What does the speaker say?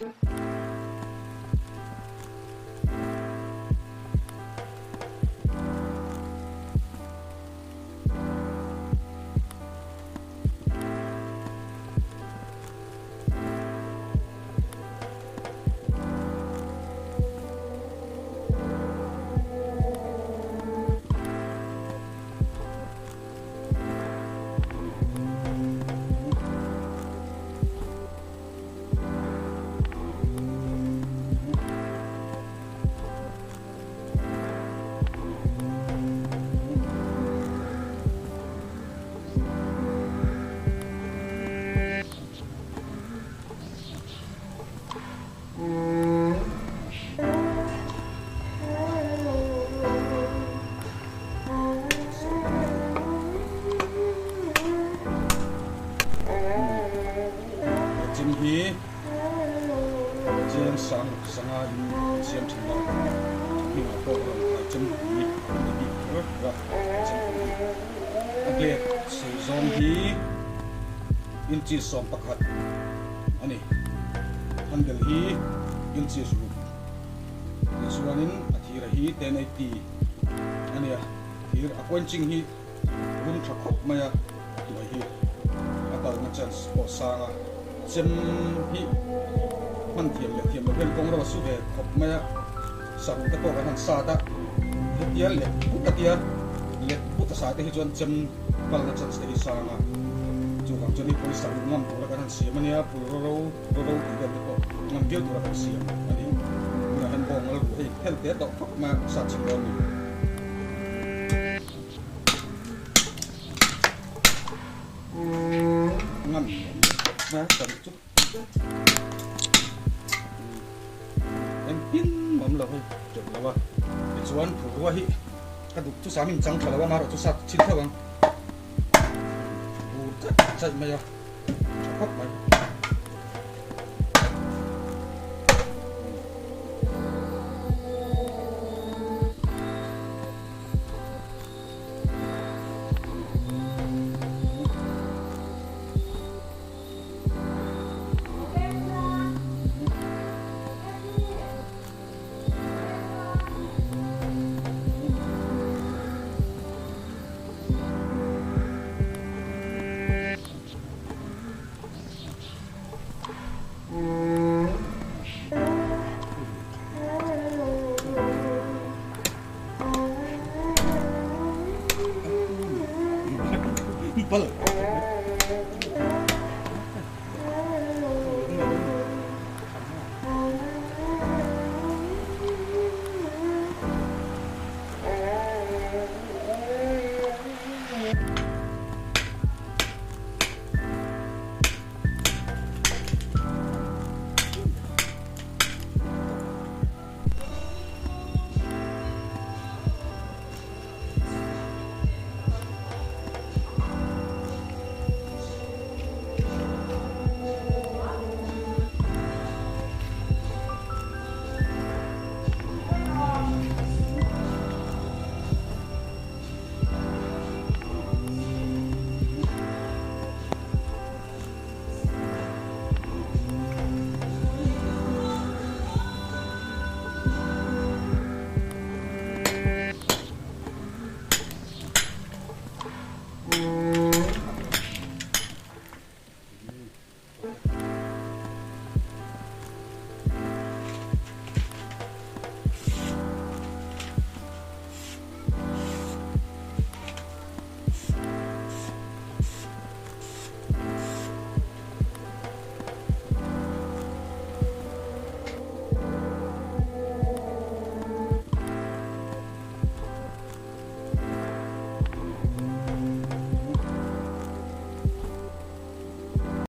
Chem hi cheng sang sanga in an siam thin a, a hmingah pawh rawn khai chempui an ti bik kher kher a, chempui hi a blade sei zawng hi inches 11 a ni. Handle hi inches ruk tichuanin a thira hi 1080 a nia, thir a quenching hi rum tha khawp mai a, a tuai hi a kalna chance pawh sang a, chem hi hman thiam leh thiam lo hian kawng ro a su ve khawp mai a, saruh te pawh kan han sat a, hetia let put a tia let put a sai te hi chuan chem kalna chance te hi sang a, chuvang chuan hei pawisa ruh ngam tura kan han siam a nia, phul ro ro ro ro tih vel te pawh ngam viau tura kan siam a ni, tunah hian bawng al ruh hei hel te tawh khawp mai a, sat chhin dawn a ni. Ngam mai ka duh chu engtin awm lo hei teuh lo a tichuan phurua hi ka duh chu sam in chang tha lo a marawh chu sat chhin theuh ang bur chaih chaih mai a tha khawp mai.